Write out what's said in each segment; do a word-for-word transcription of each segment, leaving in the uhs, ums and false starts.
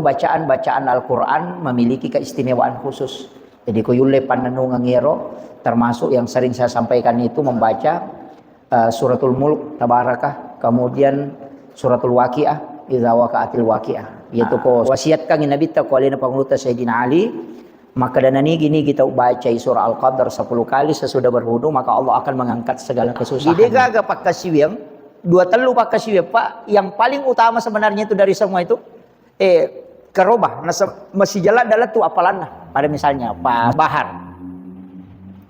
Bacaan-bacaan Al-Quran memiliki keistimewaan khusus. Jadi, ko yulle pannennungeng ero, termasuk yang sering saya sampaikan itu membaca, eh, Suratul Mulk, Tabarakah, kemudian Suratul Waqiah, Idza Waqa'atil Waqiah. Yaitu ko wasiatkan Nabitta ko alena Pangulutta Sayyidina Ali, maka dana nigi-nigi tau bacai surah Al-Qadar sepuluh kali sesudah berwudu, maka Allah akan mengangkat segala kesusahan. Jadi, gaga pakkasiwiang, dua tellu pakkasiwiang, Pak, yang paling utama sebenarnya itu dari semua itu, eh, karoba, nasa-, masih jalan dalam tu apalanna. Pada misalnya, Pak Bahar,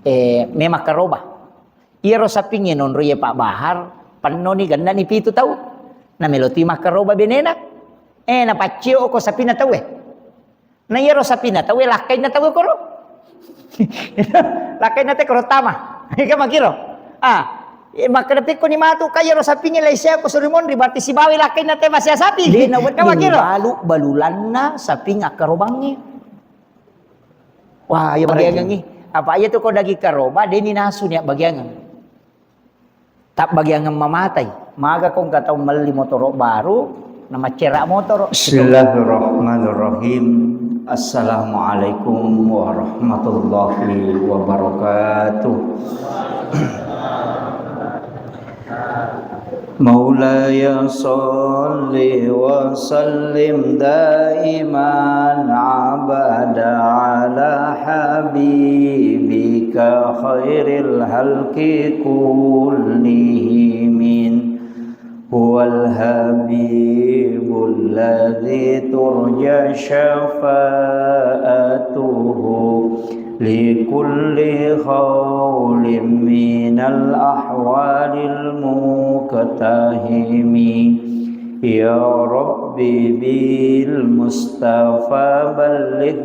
eh, memang karoba. Iyaro sapingnge nonro iya Pak Bahar, pennoni gennani pitu tau. Na melo tu makkaroba benena. Eh, na paccio ko sapina tauwe. Na iyaro sapina tauwe lakkainna tauwe koro. Lakkainna te koro tama. Kan makiro. Ah, eh, makkeda pikkoni matu, ka iyaro sapingnge laisea ko suri monri, berarti sibawi lakkainna te masea sapi. Kan makiro. Balu, balulanna saping akkarobangnge. Wah, iya bagiangengngi. Apa iya tu ko daging karoba, deni nasu nia bagiangeng. Tak bagiangeng mamatai. Maga ko engka tau melli motoro baru, na maccera motoro. Bismillahirrahmanirrahim. Assalamualaikum warahmatullahi wabarakatuh. مولاي صل وسلم دائما أبدا على حبيبك خير الخلق كلهم. هو الحبيب الذي ترجى شفاعته لكل هول من الأهوال المقتحم. يا رب بالمصطفى بلغ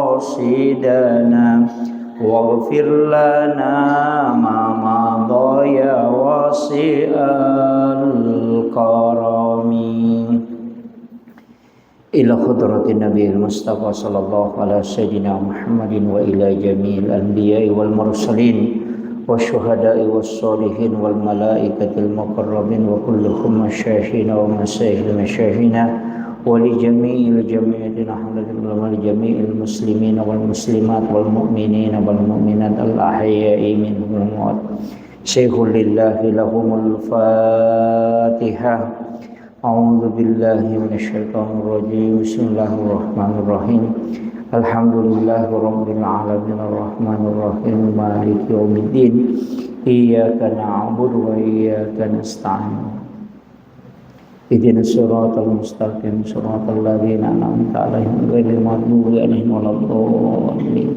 مقاصدنا واغفر لنا ما مضى يا واسع الكرم. إلى حضرة النبي المصطفى صلى الله على سيدنا محمد وإلى جميع الأنبياء والمرسلين والشهداء والصالحين والملائكة المقربين وكلهم مشايخنا ومشايخ مشايخنا ولجميع الجمعية حضرة العلماء لجميع المسلمين والمسلمات والمؤمنين والمؤمنات الأحياء منهم والأموات. شيخ لله لهم الفاتحة. أعوذ بالله من الشيطان الرجيم. بسم الله الرحمن الرحيم. الحمد لله رب العالمين. الرحمن الرحيم. مالك يوم الدين. إياك نعبد وإياك نستعين. اهدنا الصراط المستقيم. صراط الذين أنعمت عليهم غير المغضوب عليهم ولا الضالين.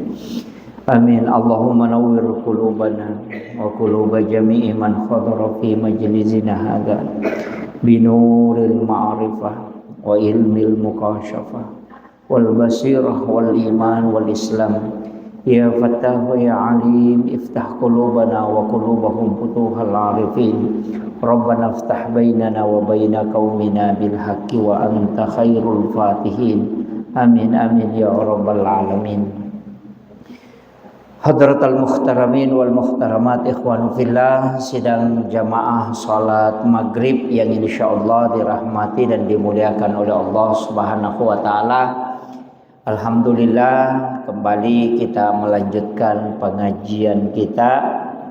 آمين. اللهم نور قلوبنا وقلوب جميع من حضر في مجلسنا هذا بنور المعرفة وعلم المكاشفة والبصيرة والإيمان والإسلام. يا فتاح يا عليم، افتح قلوبنا وقلوبهم فتوح العارفين. ربنا افتح بيننا وبين قومنا بالحق وأنت خير الفاتحين. آمين، آمين يا رب العالمين. Hadratal muhtaramin wal muhtaramat, ikhwanu fillah, sidang jamaah salat maghrib yang insyaallah dirahmati dan dimuliakan oleh Allah Subhanahu wa Ta'ala. Alhamdulillah, kembali kita melanjutkan pengajian kita,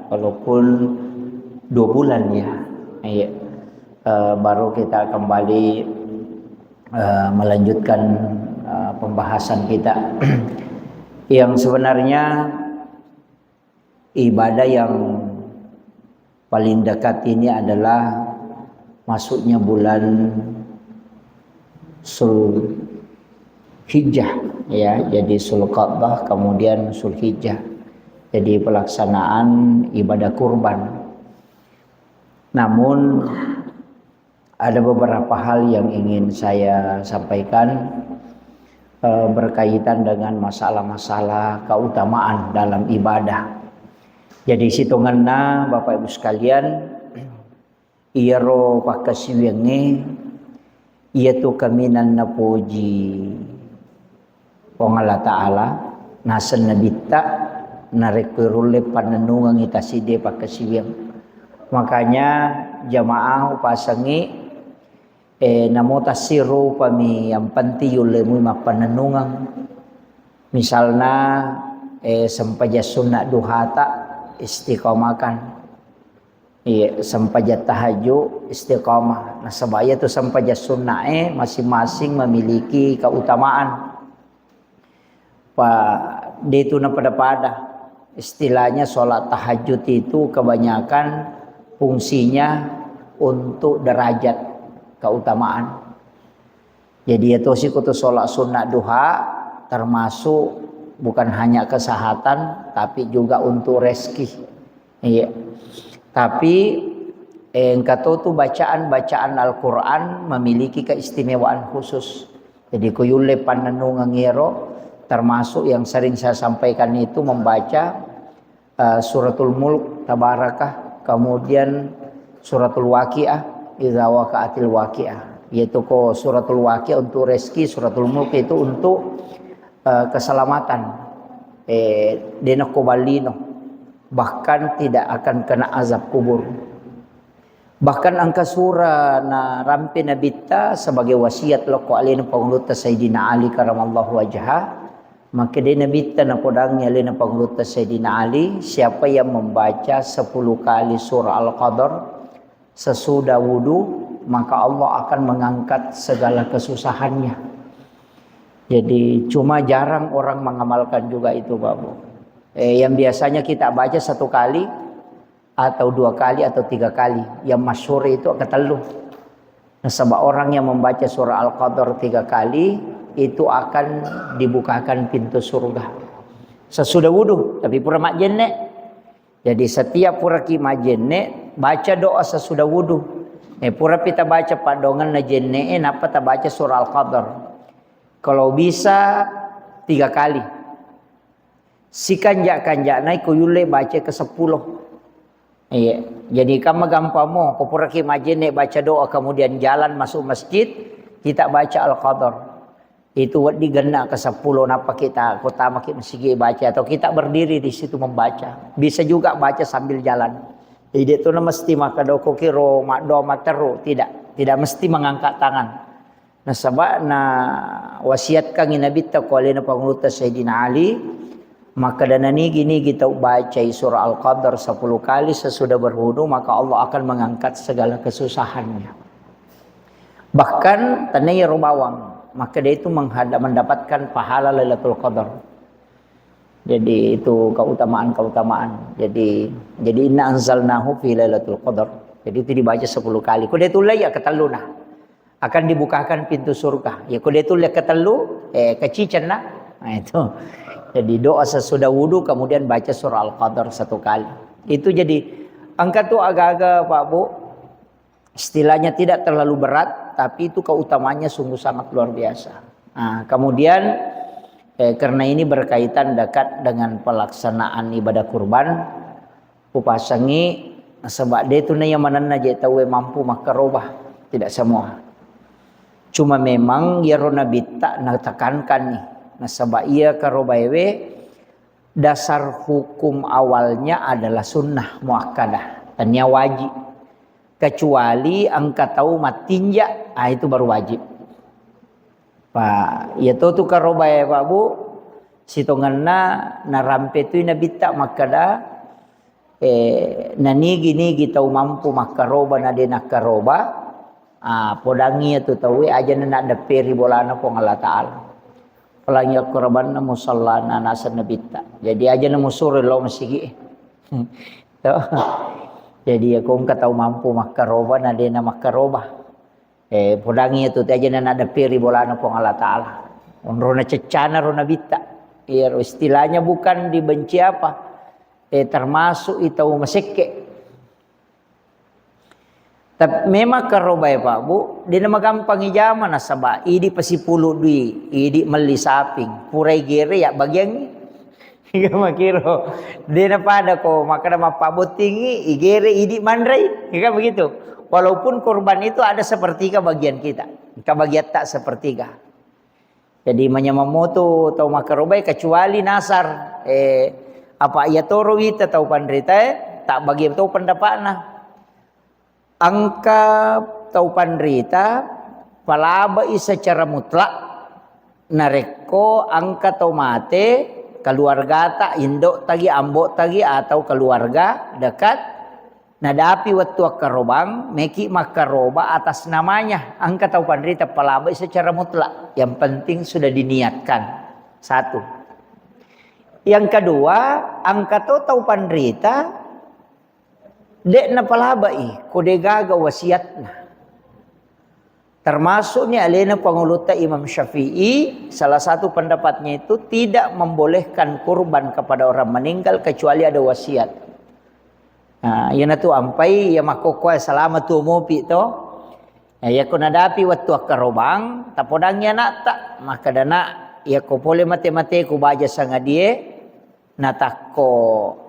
walaupun dua bulan, ya. Iya. Eh, baru kita kembali eh, melanjutkan eh, pembahasan kita. Yang sebenarnya ibadah yang paling dekat ini adalah masuknya bulan Zulhijjah, ya, jadi Zulqa'dah, kemudian Zulhijjah. Jadi pelaksanaan ibadah kurban. Namun ada beberapa hal yang ingin saya sampaikan, eh, berkaitan dengan masalah-masalah keutamaan dalam ibadah. Jadi, sitongenna, Bapak Ibu sekalian, iyaro pakkasiwiyangnge, iyatu kaminang napoji Puang Allah Ta'ala, naseng Nabitta, narekko irulle pannennungengngi tasidde pakkasiwiang. Makanya jamaah upasengngi, Eh, namo tassirupami, yang penting yulle mui mappannennungeng. Misalna, eh, sempajang sunna duhata istiqamakan. Iya, sempajang tahajud istiqamah. Nasaba iyatu sempajang sunnae masing-masing memiliki keutamaan. Pa, de tu napada-pada. Istilahnya sholat tahajud itu kebanyakan fungsinya untuk derajat keutamaan. Jadi ya tosi kutu sholat sunnah duha termasuk bukan hanya kesehatan tapi juga untuk rezeki. Iya. Tapi, eh, engka to tu bacaan-bacaan Al-Quran memiliki keistimewaan khusus. Jadi ko yulle pannennungeng ero, termasuk yang sering saya sampaikan itu membaca, eh, Suratul Mulk, Tabarakah, kemudian Suratul Waqiah, Idza Waqa'atil Waqiah. Yaitu ko Suratul Waqiah untuk rezeki, Suratul Mulk itu untuk, eh, keselamatan. Eh, de nakko ballino. Bahkan tidak akan kena azab kubur. Bahkan engka sura narampe Nabitta sebagai wasiat lokko alena Pangulutta Sayyidina Ali karamallahu wajha. Makkeda Nabitta napodangi alena Pangulutta Sayyidina Ali, siapa yang membaca sepuluh kali surah Al-Qadar sesudah wudu, maka Allah akan mengangkat segala kesusahannya. Jadi cuma jarang orang mengamalkan juga itu, Pak Bu. Eh, yang biasanya kita baca satu kali atau dua kali atau tiga kali. Yang masyhur itu ketellu. Nasaba orang yang membaca surah Al-Qadar tiga kali itu akan dibukakan pintu surga. Sesudah wudu, tapi pura majjenne. Jadi setiap puraki majjenne, baca doa sesudah wudu. Eh, pura pita baca padongenna jenne, eh, nappa tabaca surah Al-Qadar. Kalau bisa tiga kali. Sikanja-kanjana iko yulle baca ke sepuluh. Iya. Jadi kamma gampang mo, ko puraki majjenne baca doa kemudian jalan masuk masjid, kita baca Al-Qadar. Itu wedding genna ke sepuluh, nappa kita, ko tamaki masigi baca atau kita berdiri di situ membaca. Bisa juga baca sambil jalan. Jadi itu mesti maka doko kiro, mak doa, mak teru, tidak, tidak mesti mengangkat tangan. Nasaba na wasiatkangngi Nabitta ko alena Pangulutta Sayyidina Ali, makkeda nanigi-nigi tau bacai surah Al-Qadar sepuluh kali sesudah berwudu, maka Allah akan mengangkat segala kesusahannya. Bahkan tania ro bawang, makkeda itu menghada-, mendapatkan pahala Lailatul Qadar. Jadi itu keutamaan-keutamaan. Jadi, jadi inna anzalnahu fi Lailatul Qadar. Jadi itu dibaca sepuluh kali. Ko de tullei ya ketelluna. Akan dibukakan pintu surga. Ya, ko de tulle ketellu, eh, kecicenna. Nah, itu. Jadi doa sesudah wudu, kemudian baca surah Al-Qadar satu kali. Itu jadi, engka tu aga-aga, Pak Bu, istilahnya tidak terlalu berat, tapi itu keutamaannya sungguh sangat luar biasa. Nah, kemudian, eh, karena ini berkaitan dekat dengan pelaksanaan ibadah kurban, Upasengngi, nasaba de tu naiya manenna je tauwe mampu makkaroba, tidak semua. Cuma memang iyaro Nabitta natekankanni, nasaba iya karobaewe dasar hukum awalnya adalah sunnah muakkadah, tania wajib. Kecuali engka tau mattinja, ah, itu baru wajib. Pa, iya to tu karobae, Pak Bu, sitongenna narampe tui Nabitta makkada, eh, nanigi-nigi tau mampu makkaroba na de nakkaroba, ah, podangi iya tu tauwe aja na naddepperi bolana Puang Allah Ta'ala. Polangi akkorobanna musallana naseng Nabitta. Jadi aja na musuro lao masigi. To. Jadi ya ko engka tau mampu makkaroba na de na makkaroba. Eh, podangi itu, te aja na naddepperi bolana Puang Allah Ta'ala. Onrona ceccana ro Nabitta. Iya, istilahnya bukan dibenci apa. Eh, termasuk itau masekke. Tapi memang karobae, Pak Bu, de na magampang ijama nasaba idi pasipulu dui, idi melli saping, purai gere ya bagiangi. Iya makiro. De na pada ko makkada mappabottingi, igere idi manrei. Iya kan begitu. Walaupun kurban itu ada sepertiga bagian kita. Kebagian tak sepertiga. Jadi manyameng moto tau makkarobae kecuali nasar. Eh, apa iya toro wita tau panritae, tak bagi tau pendapatna. Engka tau panrita, Palabai secara mutlak narekko engka tau mate, keluargata, indo'tagi, ambo'tagi, atau keluarga dekat, nadapi wettu akkarobang, meki makkaroba atas namanya. Engka tau panrita palabai secara mutlak. Yang penting sudah diniatkan. Satu. Yang kedua, engka to tau panrita, de' napalabai, ko de' gaga wasiatna. Termasuk ni alena pangulutta Imam Syafi'i, salah satu pendapatnya itu tidak membolehkan kurban kepada orang meninggal kecuali ada wasiat. Nah, iyanatu ampai iya makkokkoe salama tu mopi to. Nah, iyako nadapi wettu akkarobang, tapodangi anakta, makkeda, "Nak, iyako pole mate-mateku baja sangadie, natakko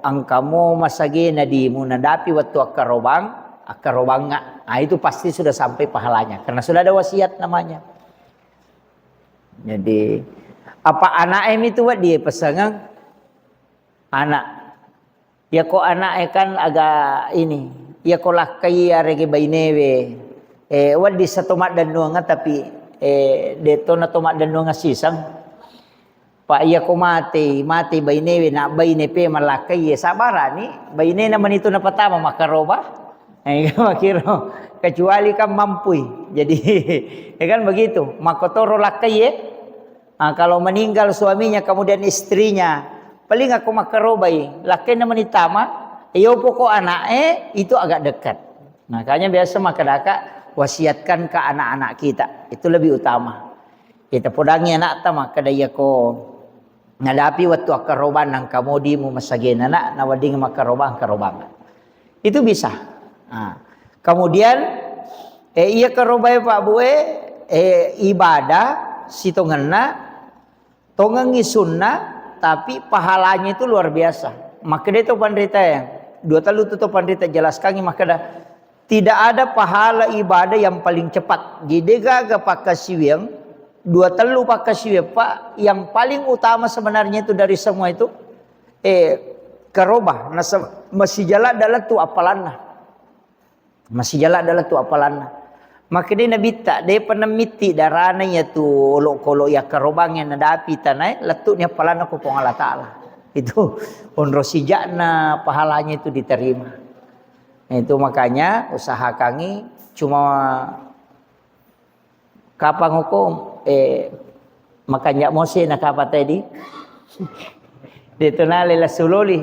engkamu masagena dimu nadapi wettu akkarobang, akkarobangnga." Ah, itu pasti sudah sampai pahalanya karena sudah ada wasiat namanya. Jadi, apa anaknya itu wedding pesangeng? Anak. Iyako anaknya kan agak ini, iyako lakkai arege bainewe, eh, wedding sato maddennuanga tapi, eh, de' to nato maddennuanga siseng. Pak, iyako matei, matei bainewe, na baine pe malakkai, ya sabarani, bainena manitu napatama makkaroba. Eh, makiro, kecuali kan mampui. Jadi, ya kan begitu, makkotoro lakkai, ya. Ah, kalau meninggal suaminya, kemudian istrinya, paling aku makkarobai, lakkainna manitama, iyo poko anak, eh, itu agak dekat. Makanya biasa makkedaka, wasiatkan ke anak-anak kita. Itu lebih utama. Kita podangi anakta, makkeda iyako nadapi wettu akkarobang nangka modimu masagena, nak, nawedding makkarobang, karobang. Itu bisa. Nah, kemudian, eh, iya karobae Pak Bue, eh, ibadah sitongenna, tongengi sunnah, tapi pahalanya itu luar biasa. Makkeda to panrita ya, dua tellu tu to panrita jelaskangi makkeda, tidak ada pahala ibadah yang paling cepat. Jadi gaga pakkasiwiang, dua tellu pakkasiwiang, Pak, yang paling utama sebenarnya itu dari semua itu, eh, karoba, nasa-, masih jalan dalam tu apalanna. Masih jalan dalam tu apalanna. Makkedai Nabitta, de' pernah mitti darana iya tu olok-kolok iya karobang yang nadapi tanae, lettu ni apalanna ko Puang Allah Ta'ala. Itu onro sijakna pahalanya itu diterima. Nah, itu makanya usahakangi cuma kapang hukum, eh, makanja' mose na kapang tadi. De' to nale lassu loli.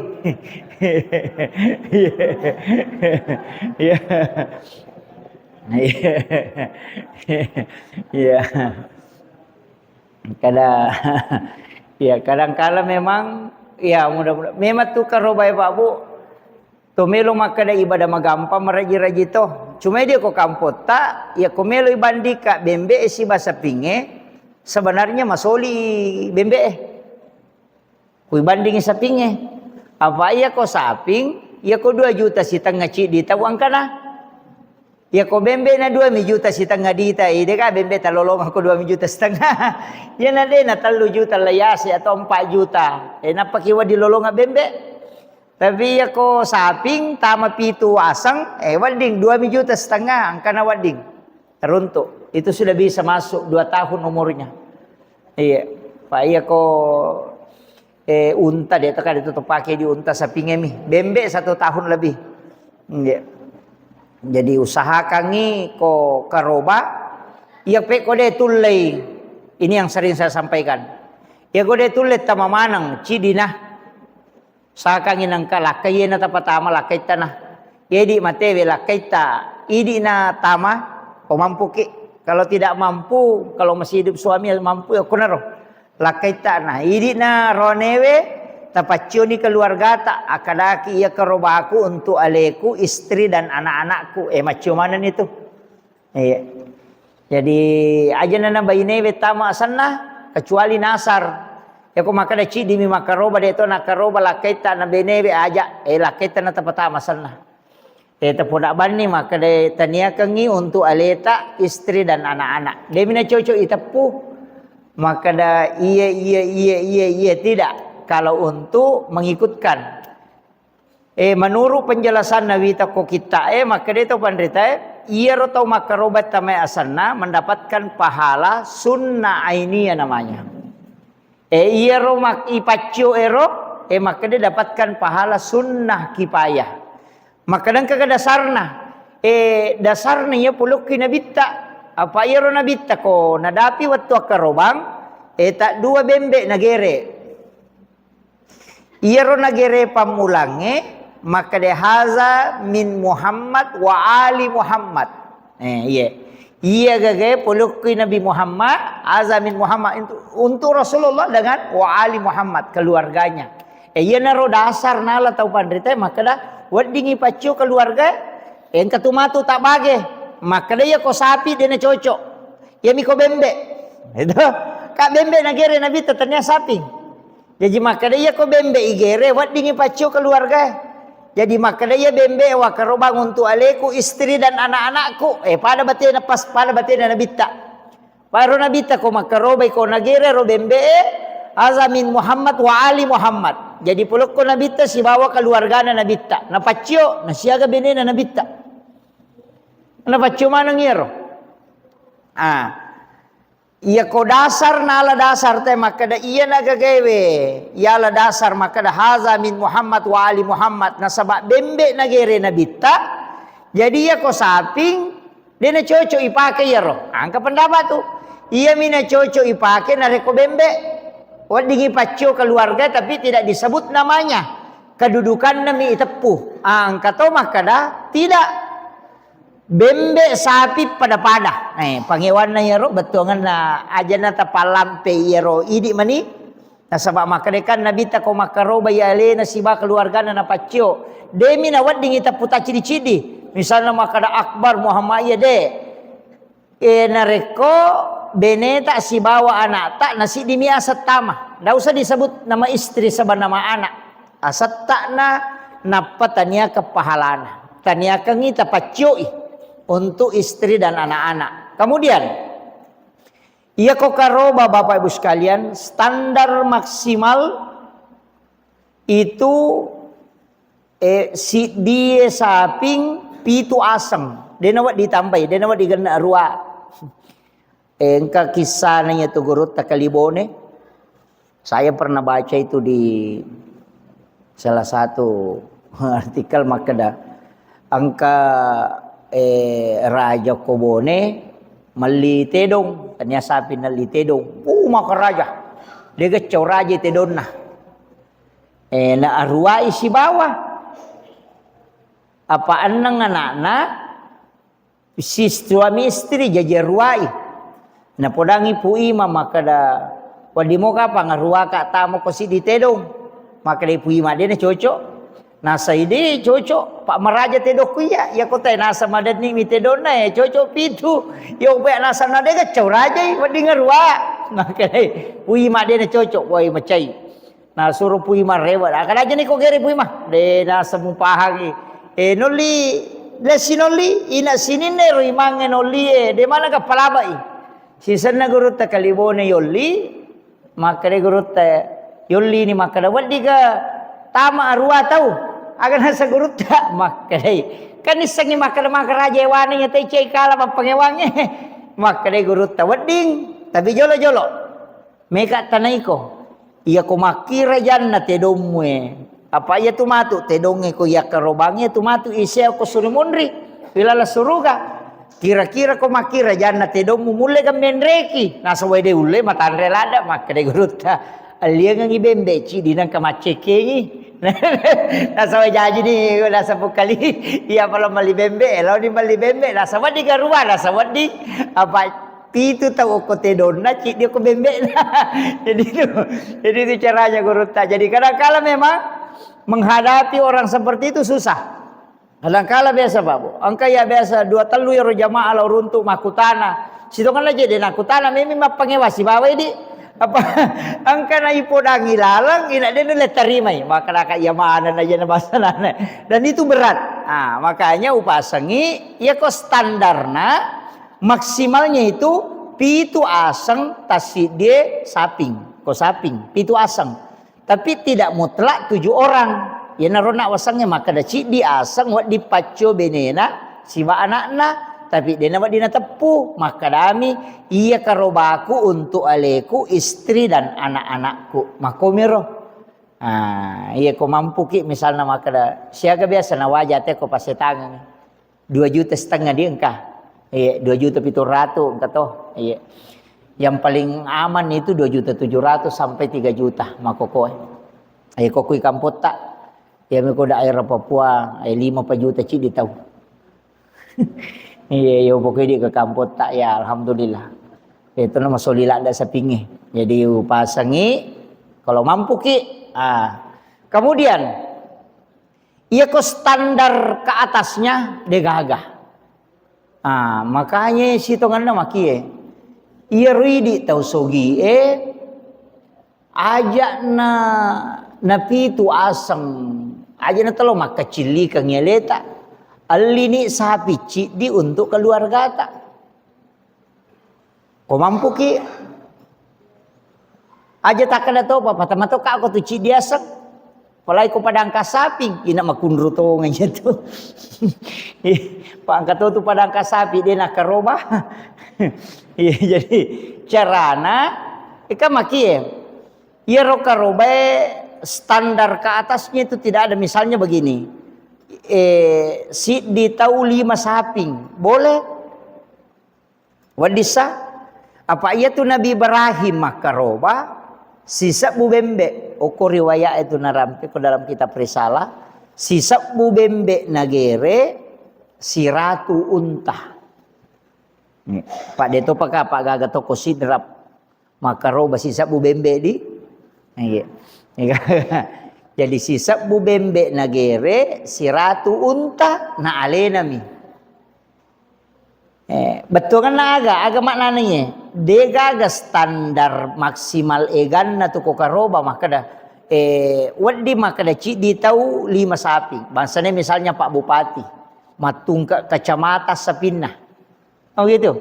Iya. Iya. Iya. Kada, ya, kadangkala memang, ya, mudah-mudahan. Memang tu karobae, Pak, Bu. To melo makkeda ibadah magampang, maraji-raji to. Cuma dia ko kampotta, ya ko melo ibandika bembe e siba sapinge, sebenarnya masoli bembe e. Ku ibandingi sapinge. Apa iya ko saping, iya ko dua juta sitengnga ciddi tau angkana. Iya ko bembe na dua mi juta sitengnga dita, ide ka bembe talolongang ko dua mi juta setengah. Iya na de na tellu juta layase atau empat juta. E, napaki wedding lolongang bembe. Tapi iya ko saping tama pitu aseng, eh, wedding dua mi juta setengah, angkana wedding. Teruntuk. Itu sudah bisa masuk dua tahun umurnya. Iya. Pak, iya ko, eh, unta de, teka itu tepake di unta sapinge mi. Bembe satu tahun lebih. Iya. Jadi usahakangi ko karoba, iya pe ko de tullei. Ini yang sering saya sampaikan. Iya ko de tullei tama maneng, cidina. Sakangi nengka lakkai na tapatama lakkaitta na. Edi matewe lakkaitta, idi na tama, ko mampuki. Kalau tidak mampu, kalau masih hidup suami mampu, ya kunaro. Lakkaitta na, idi na ronewe, tapaccioni keluargata, akadaki iya karobaku untuk aleku, istri dan anak-anakku. Eh, maccio maneng itu. Iya. Jadi, aja nana bainewe tama asenna, kecuali nasar. Yako makkeda ciddimi makkaroba, de to nakkaroba lakkaitta na benewe aja, eh, lakkaitta na tapatama asenna. Eh, tepoda banni makkeda taniakengngi untuk aleta, istri dan anak-anak. Demi na cocok iteppu. Makkeda iya, iya, iya, iya, iya, tidak. Kalau untuk mengikutkan. Eh, menurut penjelasan Nawi takko kitta, eh, makkeda to panrita, eh, Iyaro tau makkaroba tamae asenna mendapatkan pahala sunnah ainiyah namanya. E, iyaro mak-, ipaccio ero, e, makkeda dapatkan pahala sunnah kifayah. Makkeda engka ke dasarna? E, dasarna iya polokki nabitta. Apa iyaro nabitta ko nadapi wettu akkarobang, e, taddua bembe nagere. Iyaro nagere pammulangnge, makkeda, "Haza min Muhammad wa ali Muhammad." Eh, iye. Iya gagae polokki Nabi Muhammad, haza min Muhammad, untuk, untuk Rasulullah dengan wa ali Muhammad, keluarganya. Eh, iyanaro dasar nala tau panritae makkeda, weddingi paccio keluarga, engka tu matu tabage. Makkeda, iya ko sapi dena cocok. Iyami ko bembe. Itu. Ka bembe nagere Nabitta, tania sapi. Jaji makkeda, iya ko bembe igere, weddingi paccio keluarga. Jadi makkeda, iya bembe wakkarobang untuk aleku, istri dan anak-anakku. Eh, pada batena pas, pada batena Nabitta. Paro Nabitta ko makkarobai ko nagere ro bembe, haza min Muhammad wa ali Muhammad. Jadi polokko Nabitta sibawa keluargana Nabitta. Napaccio, nasiaga benena Nabitta. Napaccio maneng iyaro. Ah. Iya ko dasar nala dasar te makkeda iya nagagaewe. Yala dasar makkeda haza min Muhammad wa ali Muhammad. Nasaba bembe nagere Nabitta. Jadi iya ko saping, dena cocok ipake iyaro. Engka pendapat tu. Iyami nacocok ipake narekko bembe. Weddingi paccio keluarga tapi tidak disebut namanya. Kedudukanna mi iteppu. Engka to makkeda tidak. Bembe, sapi pada-pada. Eh, pangewanna iyaro bettuangenna ajana tapallampe iyaro idi mani. Nasaba makkedakan Nabitta ko makkaroba iya alena siba keluargana napaccio. Demi naweddingi teppu taccidi-cidi. Misalna makkeda Akbar Muhammad iya de. Eh, narekko beneta sibawa anakta nasiddi mi aseng tama. Ndak usah disebut nama istri saba nama anak. Asetta'na nappa taniakeng pahalana. Taniakengngi tapaccioi untuk istri dan anak-anak. Kemudian, iya ko karoba Bapak Ibu sekalian, standar maksimal itu, eh, siddie saping pitu aseng. Dena wedding ditambai, dena wedding digenna rua. Eh, engka kissana iya tu gurutta Kalibone. Saya pernah baca itu di salah satu artikel makkeda, engka, eh, raja ko Bone melli tedong, tania sapi nelli tedong. Uh, maka raja. Degecco raja tedonna. Eh, na aruai sibawa. Apa enneng anakna, si suami istri jaji aruai. Napodangi Pu Ima makkeda, "Wedding mo kapang aruaka tama ko siddi tedong?" Makkeda Pu Ima, "De na cocok." Nasai, "De cocok, Pak, maraja tedokku iya. Iya ko tae nasa madenni mi tedonna, eh, cocok pitu. Iya upe nasa na de gecco rajai, wedding arua." Makkeda Pu Ima, "De na cocok, woi macai." Nasuro Pu Ima rewe. Akkadajani ko gere Pu Ima. De nasa mupahangi. Eh, nolli, lesi nolli, ina sininna ro imangnge nolli e. De mana ga palabai. Sisenna gurutta Kalibone yolli, makkeda gurutta yolli ni makkeda, "Weddika tama arua tau?" Aga nasa gurutta, makkedai. Kan nissengi makkeda maka raja ewane iya tei cai kala mappangewangnge. Makkedai gurutta, "Wedding, tapi jolo-jolo." Meka tanaiko, iya ko makkira janna tedommu e. Apa iya tu matu tedongnge ko iya karobangnge tu matu isea ko suri munri, ilala suruga. Kira-kira ko makkira janna tedommu mulle ga menreki. Nasaba de ulle matanre ladda, makkeda gurutta. Alliangengi bembe cidi nangka maccekengi. Nasaba jaji ni, nasaba kali. Iya pala mali bembe, lao di mali bembe, nasaba di garua, nasaba di apa pitu tau okko tedonna, ciddi okko bembe'na. Jadi itu, jadi itu caranya gurutta. Jadi kadangkala memang menghadapi orang seperti itu susah. Kadangkala biasa, Pak, Bu. Engka ya biasa dua tellu yaro jamaah lao runtu makkutana. Sitongenna je de nakkutana, memang mappangewa sibawa idi. Apa engka na ipodangi laleng, ina de nulle tarimai. Maka naka iya mana na jena basanana. Dan itu berat. Ah, makanya upasengi, iya ko standarna maksimalnya itu pitu aseng tassiddie saping, ko saping, pitu aseng. Tapi tidak mutlak tujuh orang. Iyanaro nak wasengnge makkeda ciddi aseng wedding paccio benena siba anakna, Tapi de' nawedding nateppu, makkedami, "Iya karobaku untuk aleku, istri dan anak-anakku." Makkomiro. Ah, iya ko mampuki misalna makkeda, siaga biasa nawaja te ko pasetangeng. Dua juta setengah di engka. Iya, dua juta pitu ratu engka to. Iya. Yang paling aman itu dua juta tujuh ratus sampai tiga juta makokoe. Iya, ko kui kampotta. Iya, meko daerah Papua, eh, lima pa juta ciddi tau. Iya, iya, pokoknya di ke kampotta, ya, alhamdulillah. Itu nama soli ladda sapingi. Jadi, upasangi, kalau mampuki, ah. Kemudian, iya ko standar ke atasnya, de' gaga. Ah, makanya sitonganna makie. Iya ridi tau sogi, eh, Aja' na, napitu aseng, aja' na telo makkacillikeng aleta. Ellini sapi ciddi untuk keluargata. Ko mampuki, aja' takkeda topa, patama tokka ko tu ciddi aseng. Apalagi ko padangka sapi, ina makunru tongeng tu. Pak angka to tu padangka sapi, de' nakaroba. Iya, jadi carana, eka makie. Iyaro karobae standar ke atasnya itu tidak ada. Misalnya begini, eh, siddi tau lima saping, boleh? Weddissa? Apa iya tu Nabi Ibrahim makkaroba sisebbu bembe? Okko riwayat itu narampe ko dalam kitab Risalah, sisebbu bembe nagere siratu unta. Pak de topa ka, Pak, gaga toko Sidrap. Makkaroba sisebbu bembe di. Iya. Jadi sisebbu bembe nagere siratu unta na alenami. Eh, bettuanna aga, aga maknana iye. De gaga standar maksimal eganna tu ko karoba makkeda, eh, wedding makkeda ciddi tau lima sapi. Bangsana misalnya Pak Bupati, mattungke kacamata sapinna. Oh gitu.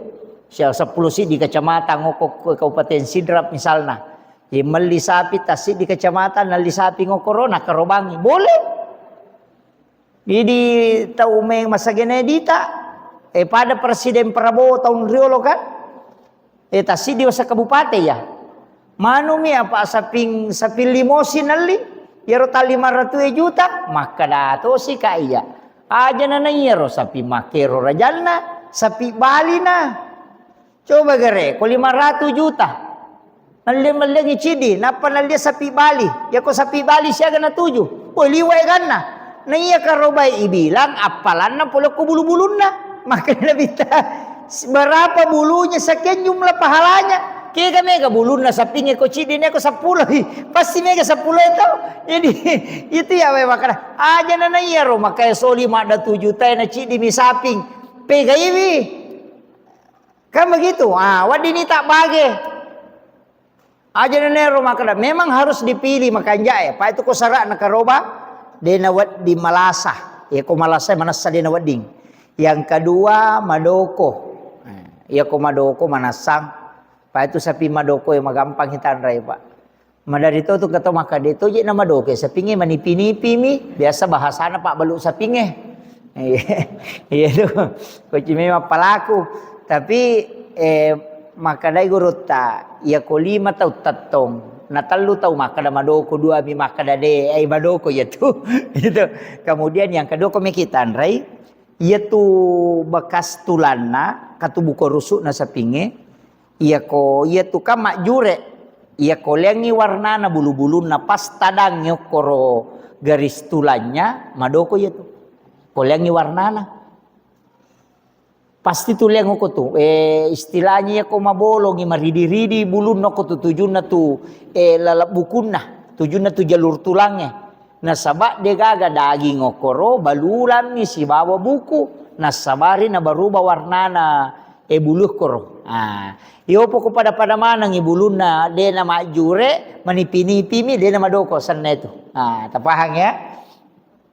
Sia seppulo siddi kecamatan ngokko Kabupaten Sidrap misalna. Ye melli sapi tassiddi kecamatan, nelli sapi ngokkoro, nakarobangi. Boleh. Jadi tau meng masagene dita, eh, pada Presiden Prabowo tahun riolo kan? Eh, tassiddi wasa kabupaten ya. Manumi apa saping, saping limosi nelli, yaro tali maratu juta, makkeda tosi ka iya. Aja nana iyaro sapi makkero rajanna, sapi balina. Coba gare, ko lima ratu juta. Nalle-, mallengi ciddi, nappa nalle sapi bali. Yako sapi bali siaga natuju. Woi, liwa eganna. Na iya karobai ibilang appalanna pole ko bulu-bulunna. Makanya Nabitta, berapa bulunya, sekian jumlah pahalanya. Kega mega bulunna sapinge ko ciddi ne ko seppulo. Pasti mega seppulo itu. Jadi, itu ya we makana. Aja nana iya ro, makanya soli madda tujuh tena ciddi mi saping. Pegaiwi. Kan begitu? Ah, weddini tak bage. Aja nenero makkeda, memang harus dipilih makanja'e. Apa itu ko syarat nakaroba, de nawedding malasa. Ya ko malasa manassa de nawedding. Yang kedua, madoko. Eh, ya ko madoko manassang. Apa itu sapi madoko yang magampang kita anrai, Pak. Madari to tu keto makkeda to je na madoko sapinge manipi-nipi mi. Biasa bahasana Pak balu sapinge. Iya, iya tu. Koci memang pelaku. Tapi, eh, makkedai gurutta, iya ko lima tau tettong, na tellu tau makkeda madoko, dua mi makkeda de, eh, madoko iya tu. Itu. Kemudian yang kedua ko meki tanrai, iya tu bekas tulanna, katubuko rusukna sapinge, iya ko, iya tu kan majjure, iya ko leangi warnana bulu-bulunna pas tadangi okkoro garis tulangnya, madoko iya tu. Ko leangi warnana. Pasti tu leang oko tu. Eh, istilahnya iya ko mabolongi, maridi-ridi bulunna oko tu, tujunna tu, eh, lalebbukunna, tujunna tu jalur tulangnge. Nasaba de gaga daging okkoro, balulammi sibawa buku. Nassabari nabaruba warnana, eh, bulu okkoro. Ah, iyo poko pada-pada manengi bulunna, de na majjure, manipi-nipi mi, de na madoko senna itu. Ah, tapahang ya?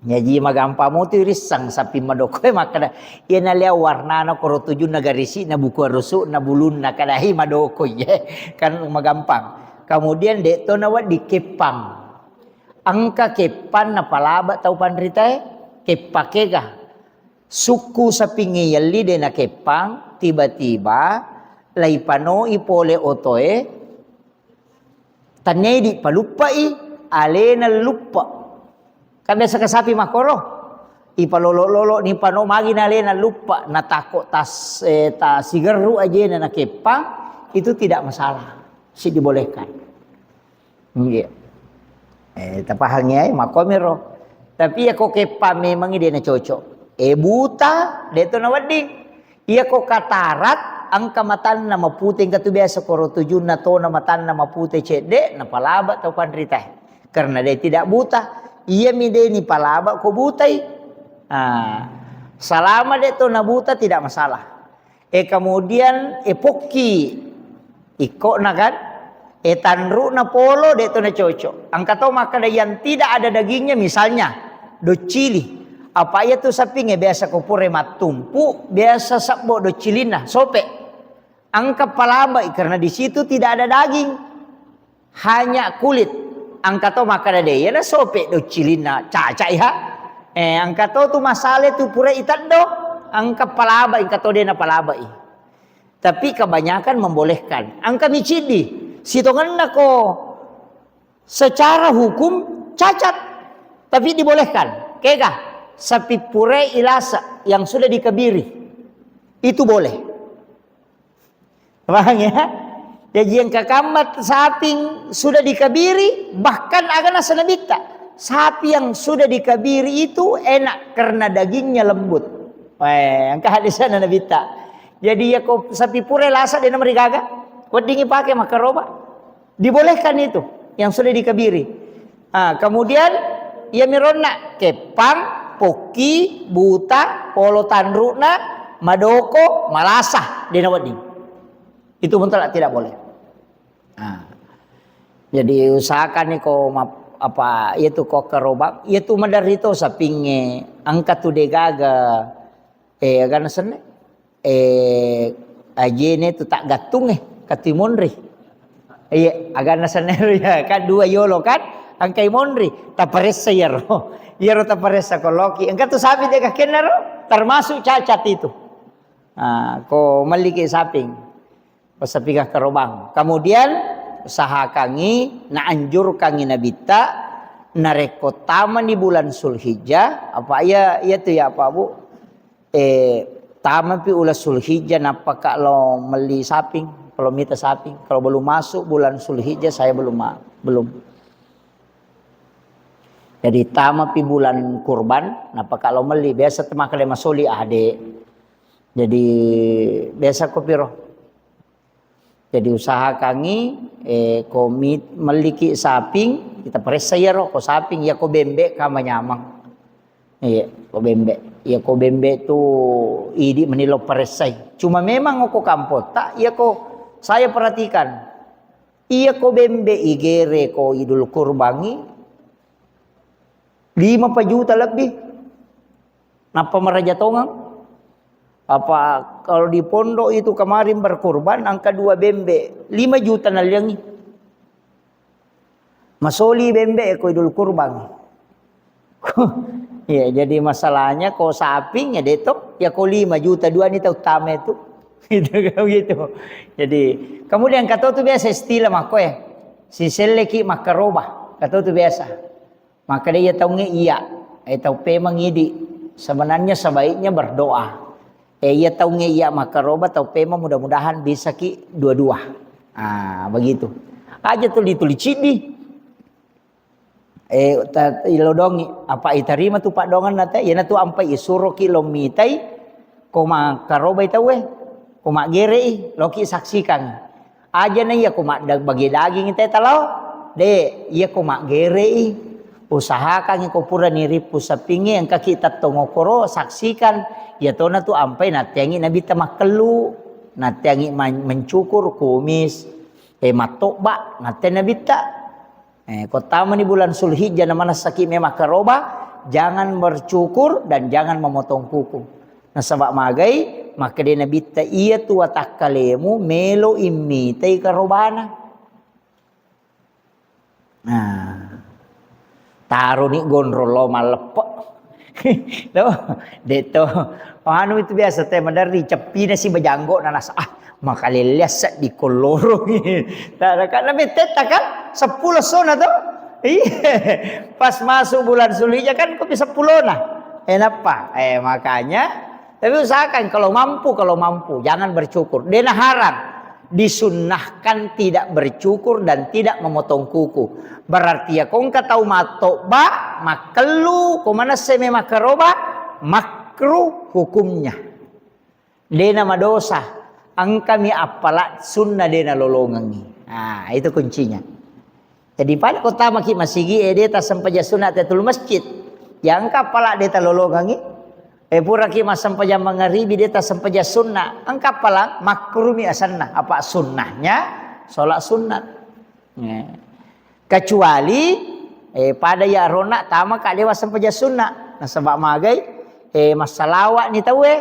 Jaji magampang mutu irisseng sapi madoko e makkeda, iya nalea warnana koro tujunna garisi'na buku arusukna bulunna kadahi madoko iye. Kan magampang. Kemudian de to nawedding keppang. Engka keppang napalaba tau panritae, keppang kega. Sukku sapingnge yelli de nakeppang, tiba-tiba laipanoi pole otoe, tanniaidi paluppai, alena luppa. Kan biasa ke sapi makkoro, ipalolo-lolo ni pano magi na alena luppa, natakko tas, eh, ta sigerru ajena nakeppang, itu tidak masalah, si dibolehkan. Nggih. Eh, tapahangi ae, makkomiro. Tapi iya ko keppang memangi de nacocok. Eh, buta, de to nawedding. Iya ko katarat, engka matanna mapute, engka tu biasa koro tujunna tona matanna mapute cedde, napalaba tau panritae. Karena de tidak buta. Iya mi de ni palaba ko butai. Ah, selama de to nabuta tidak masalah. Eh, kemudian, eh, pokki. Ikkona kan? Eh, tanru'na polo, de to nacocok. Engka to makkeda yang tidak ada dagingnya, misalnya, doccili. Apa iya tu sapingnge biasa ko pura mattumpu, biasa sebbo doccilinna, sope. Engka palabai karena di situ tidak ada daging. Hanya kulit. Engka to makkeda de, iyana sope doccilinna, caca iha. Eh, engka to tu masale tu pura iteddo, engka palabai, engka to de napalabai. Tapi kebanyakan membolehkan. Engka mi ciddi, sitongenna ko secara hukum cacat, tapi dibolehkan. Kega? Sapi pura ilasa yang sudah dikebiri. Itu boleh. Paham ya? Jaji engka kamma saping sudah dikebiri, bahkan aga naseng Nabitta, sapi yang sudah dikebiri itu enak karena dagingnya lembut. Weh, engka hadisna Nabitta. Jadi iya ko sapi pura lasa de namarigaga, weddingi pake makkaroba. Dibolehkan itu yang sudah dikebiri. Ah, kemudian iya mironna keppang, pokki, buta, polo tanru'na, madoko, malasa, de nawedding. Itu mutlak tidak boleh. Ah. Jadi usahakan ni ko map-, apa, iya tu ko kerobang, iya tu maderri to sapingnge, engka tu de gaga, eh, agana senne, eh, ajene tu tak gattung, eh, katui monri. Iya, agana senne ro ya, kan dua yolo kan, engkai monri, taparessa iyaro. Iyaro taparessa ko loki, engka tu sapi de gakennaro, termasuk cacat itu. Ah, ko melliki saping. Passapiga karobang. Kemudian usahakangi, naanjurkangi Nabitta, narekko tamani bulan Sulhijjah, apa iya, iya tu ya apa, Bu? Eh, tamapi ulang Sulhijjah, nappaka lo melli saping, kalau mita saping. Kalau belum masuk bulan Sulhijjah, saya belum ma-, belum. Jadi tamapi bulan kurban, nappaka lo melli. Biasa temakale masoli ade. Jadi biasa ko piro. Jadi usahakangi, eh, ko mi-, melliki saping, kita paressa iyaro, ko saping, iya ko bembe ka manyameng. Iya, ko bembe. Iya ko bembe tu idi meni lo paressai. Cuma memang ko kampotta, iya ko saya perhatikan, iya ko bembe igere ko Idul Kurbangi, lima pa juta lebih. Nappa maraja tongeng. Apa kalau di pondok itu kemarin berkurban, angka dua bembe, lima juta nalliangi. Masoli bembe ko Idul Kurban. Ya, jadi masalahnya ko saping ya detok, ya ko lima juta dua ni tau tame tu. Gitu, kan gitu. Jadi, kemudian kata tu biasa istilah mako ya. Siselleki makkaroba. Kata tu biasa. Makkeda iya taungnge iya, eh, tau pemeng idi. Sebenarnya sebaiknya berdoa. Eh, iya taungnge iya makkaroba, tau pemeng, mudah-mudahan bisaki dua-dua. Ah, begitu. Aja tuli-tuli ciddi. Eh, ta-, ilodongi, apa itarima tu paddongan nate, iyana tu ampai isuroki lo mitai, ko makkarobai tauwe, ko maggerei, loki saksikan. Aja na iya ko madda-, bage daging te talao. De, iya ko maggerei. Usahakangi ko purani rippu sapingnge, engkaki tettong okoro, saksikan. Iya tona tu ampai natteangi Nabitta makkellu, natteangi man-, mencukur, kumis, eh, mattobba, natte Nabitta. Eh, ko tamani bulan Sulhijjah na manessaki memang karoba, jangan bercukur dan jangan memotong kuku. Nasaba magai, makkeda Nabitta, iya tu watakkalemu melo immitai karobana. Nah, taroni gondrong lo malleppe. Loh, de' to. Anu itu biasa teh maderri, ceppina si bajanggo na nasa, ah, makalelleang seddi kolloro. Tara kan na bettetta kan, seppulo sona to. Iya. Pas masuk bulan Zulhijjah kan kopi seppulona. Eh, nappa? Eh, makanya, tapi usahakan kalau mampu, kalau mampu, jangan bercukur. Dena haram. Disunnahkan tidak bercukur dan tidak memotong kuku. Berarti ya, ko engka tau mattoba, makkellu, ko manesse memang karoba, makruh hukumnya. Dena madosa, engkami appala sunna dena lolongengi. Nah, itu kuncinya. Jadi, pada ko tamaki masigi, eh, de' tassempajang sunna tahiyatul masjid. Ya, engka appala de' talolongengi. Eh, puraki massempajang mangaribi, de' tassempajang sunna. Engka appala makruhmi asenna. Apa sunnahnya? Sholat sunat. Eh. Kecuali, eh, pada ya rona tamaka de' wassempajang sunna. Nasaba magai, eh, massalawani tauwe.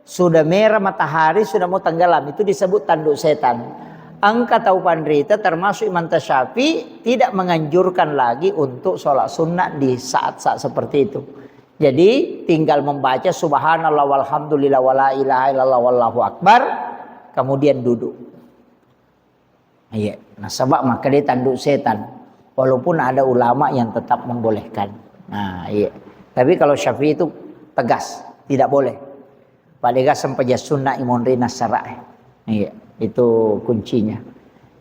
Sudah merah matahari, sudah mau tenggelam, itu disebut tanduk setan. Engka tau panrita, termasuk Imam Syafi'i, tidak menganjurkan lagi untuk sholat sunnah di saat-saat seperti itu. Jadi, tinggal membaca subhanallah walhamdulillah wala ilaha illallah wallahu akbar, kemudian duduk. Iya, nasaba makkeda tanduk setan. Walaupun ada ulama yang tetap membolehkan. Nah, iya. Tapi kalau Syafi'i itu tegas, tidak boleh. Pada ga sempajang sunna imonri nasara. Iya, itu kuncinya.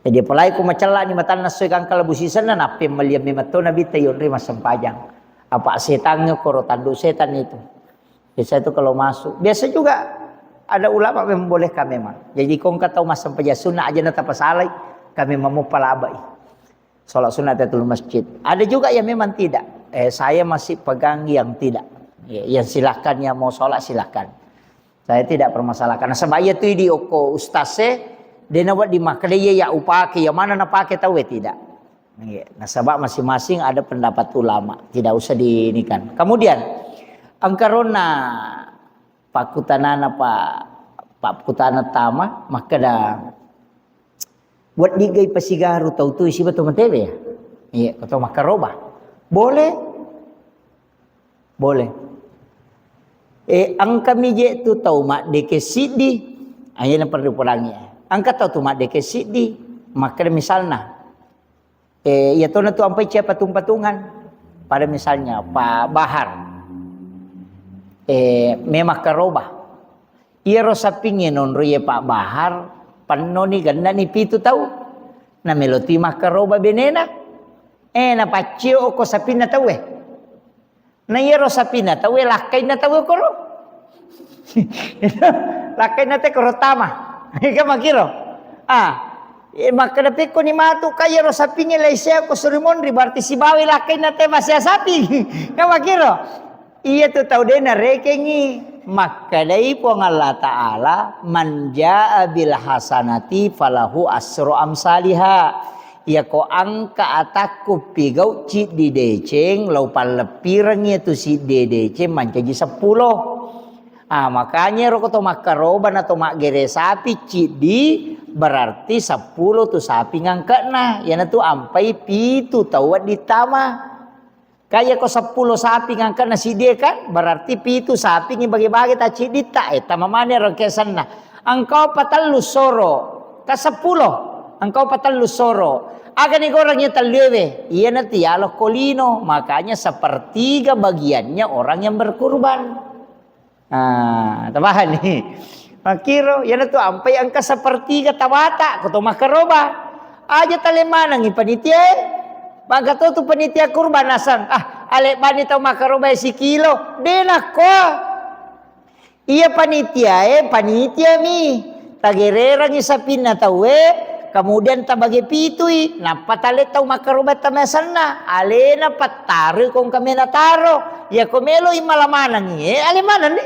Jadi apalagi ku macella ni matanna soi gangka labu sisenna, nappi maliang memetto Nabi tayonri massempajang. Apa setan koro tanduk setan itu. Biasa itu kalau masuk. Biasa juga ada ulama membolehkan memang. Jadi, kongka tau massempajang sunna aja na tapasalai, kami mamuppa labai. Sholat sunat tahiyatul masjid. Ada juga yang memang tidak. Eh, saya masih pegang yang tidak. Ya, yang silahkan, yang mau sholat silahkan. Saya tidak permasalahkan. Nasaba iya tu di oko ustaz e, de' nawedding makkeda iya ya upake, yang mana napake tau e, tidak. Iya. Nasaba masing-masing ada pendapat ulama, tidak usah diinikan. Kemudian, engkarona pakkutanana pa, pakkutana tama, makkeda, "Weddiggai pasigaru tau tu siba to matewe ya?" Iya, ko to makkaroba. Boleh. Boleh. Eh, engkami je tu tau maddeke siddi. Ayo na perlu podangi. Engka tau tu maddeke siddi. Makkeda misalna, Eh, iya tona tu ampai cia patung-patungan. Pada misalnya Pak Bahar. Eh, memang karoba. Iyaro sapingnge nonro iye Pak Bahar, pennoni gennani pitu tau. Na melo tu makkaroba benena. Eh, na paccio ko sapinna tau e. Na iyaro sapinna tauwe lakkainna tauwe koro. Lakkainna te koro tama. Kan makkiro. Ah, eh, makkeda pekkoni matu ka iyaro sapingnge laisea ko suri monri, berarti sibawa lakkainna te masea sapi. Kan makkiro. Iya tu tau de' narekengngi. Makkedai Puang Allah Ta'ala, "Man jaa bil hasanati falahu asru amsaliha." Iyako engka atakku pigau ciddi deceng, lao palleppirengngi iyatu siddi deceng mancaji seppulo. Ah, makanya ero ko to makkaroba na to maggere sapi ciddi, berarti seppulo tu sapi ngangkekna. Iyanatu ampai pitu tau wedding tama. Kaya ko seppulo sapi ngangkana siddi kan, berarti pitu sapi ni bage-bage ta cidditta, eh, tama mane rengkesenna. Engkau patellu soro, ka seppulo. Engkau patellu soro. Aga ni goreng ya tellu ewe? Iya nanti ya lo kolino, makanya sepertiga bagiannya orang yang berkurban. Ah, tabahan ni. Makkiro, iyanatu ampai engka sepertiga tawata, ko to makkaroba. Aja tale manengngi panitia e. Maka to tu panitia kurban nasang, ah, ale bani tau makkaroba e sikilo. De nakko. Iya panitia e, panitia mi. Tagererangngi sapinna tauwe, kemudian tabage pitui, nappa tale tau makkaroba tamasenna, alena pattarui kongka mena taro, iyako meloi mala manengngi, eh, ale manenni.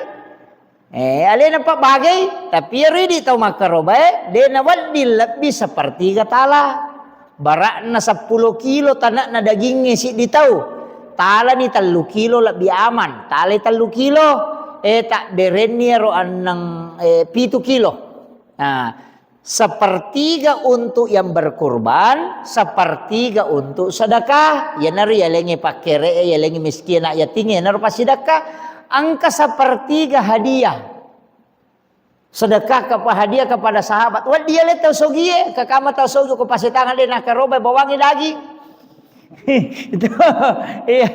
Eh, alena pabagei, tapi iyaro idi tau makkaroba e, de nawedding lebbi sepertiga tala. Bara'na seppulo kilo tana'na dagingnge siddi tau. Talani tellu kilo lebbi aman, talai tellu kilo, eh, tabberenni iyaro annang, eh, pitu kilo. Nah, Sepertiga untuk yang berkurban, sepertiga untuk sedekah. Iyanaro yalengnge pakkere'e, yalengnge miskin, anak yatim, iyanaro passidekka. Engka sepertiga hadiah. Sedekah kepa-, hadiah kepada sahabat. Wedding yale tau sogie, kakama tau sogi ko pasetangan de nakarobai bawangi daging. Itu, iya.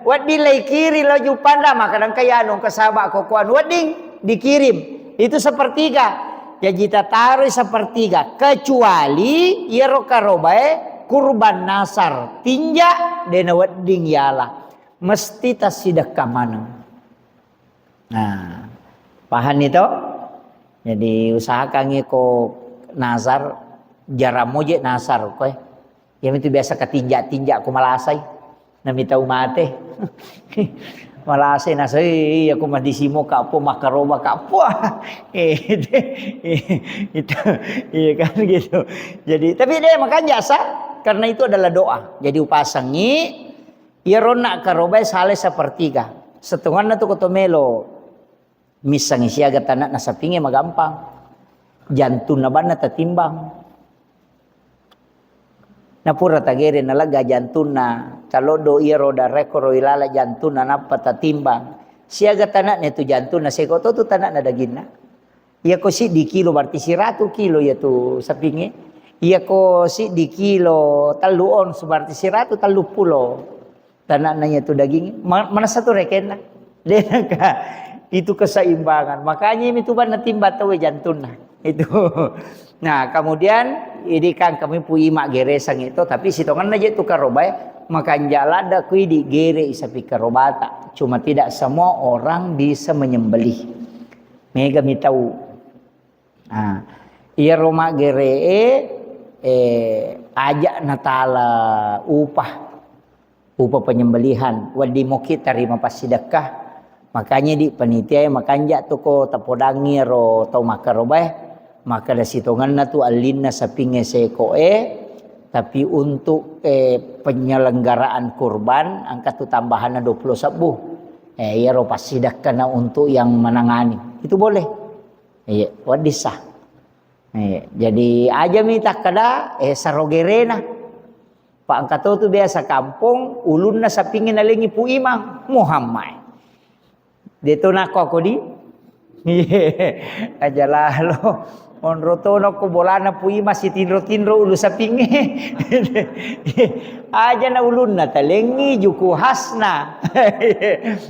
Wedding lai kiring lo Juppandang, maka dengka yanu ke sahabat ko kuan. Wedding dikirim. Itu sepertiga. Jaji tataroi sepertiga. Kecuali iyaro karobae kurban nasar. Tinja, dena wedding yala. Mesti tassidekka maneng. Nah, paham ni to? Jadi usahakan ko nasar, jarang moje nasar ko, eh. Iya mitu biasa katinja-tinja ko malasai. Nami tau mate. Malasai nasai, iya ko madisimo kapo, makaroba kapo. Eh, itu, iya kan gitu. Jadi, tapi deh, makanya jasa, karena itu adalah doa. Jadi upasangi, iyaro nakarobai salai sepertiga. Setonganna tu ko to melo. Missengngi siaga tanakna sapingnge magampang. Jantunna banna tatimbang. Napura tagere nalegga jantunna, taloddo iyaro darekko ro ilala jantunna nappa tatimbang. Siaga tanakna tu jantunna, seko to tu tanakna daginna. Iyako siddi kilo berarti siratu kilo iyatu sapingnge. Iyako siddi kilo tellu ons berarti siratu tellu pulo. Tanakna iyatu daging, ma-, manessa tu rekenna. De naka, itu keseimbangan. Makanya ini tu banna timba tau jantunna. Itu. Nah, kemudian ini kan kami pui maggeresang itu, tapi sitonganna je tu karobai, makanja ladda kui digere isapi karobata. Cuma tidak semua orang bisa menyembelih. Mega mi tau. Nah, iyaro maggere'e, eh, aja natala upah, upah penyembelihan, wedding moki tarima passidekka. Makanya di panitia e makanja tu ko tapodangi ro tau makkarobae, makkeda sitongenna tu allinna sapingnge sekoe, tapi untuk, eh, penyelenggaraan kurban engka tu tambahanna dua puluh sebbu. Eh, iyaro passidekkana untuk yang menangani. Itu boleh. Iya, wedding sah. Iya, jadi aja mi takkeda, eh, saro gerena. Pak engka to tu biasa kampong, ulunna sapingnge nalengi Pu Imang Muhammad. De to nako aku di. Iya, aja lalo. Onro to nako bolana Pu Imang sitinro-tinro ulu sapingnge. Aja na ulunna talengi juku khasna.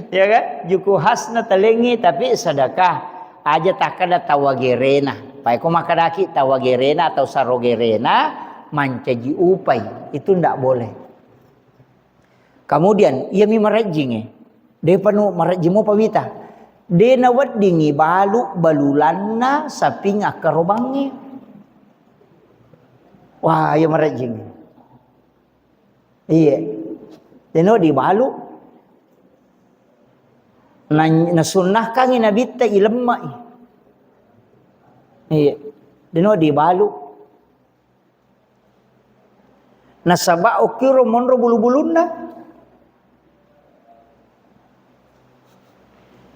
Ya kan? Juku khasna talengi tapi sedekah. Aja takkeda tawagerena. Pae ko makkedaki tawagerena atau sarogerena mancaji upai, itu ndak boleh. Kemudian, iya mi marejjingnge. Depa nu marejjing mopa wita. De naweddingi balu balulanna saping akkarobangnge. Wah, iya marejjingnge. Iya. Deno dibalu. Na-, nasunnahkangi nabitta ilemme'i. Iya. Deno dibalu. Nasaba okkiro monro bulu-bulunna.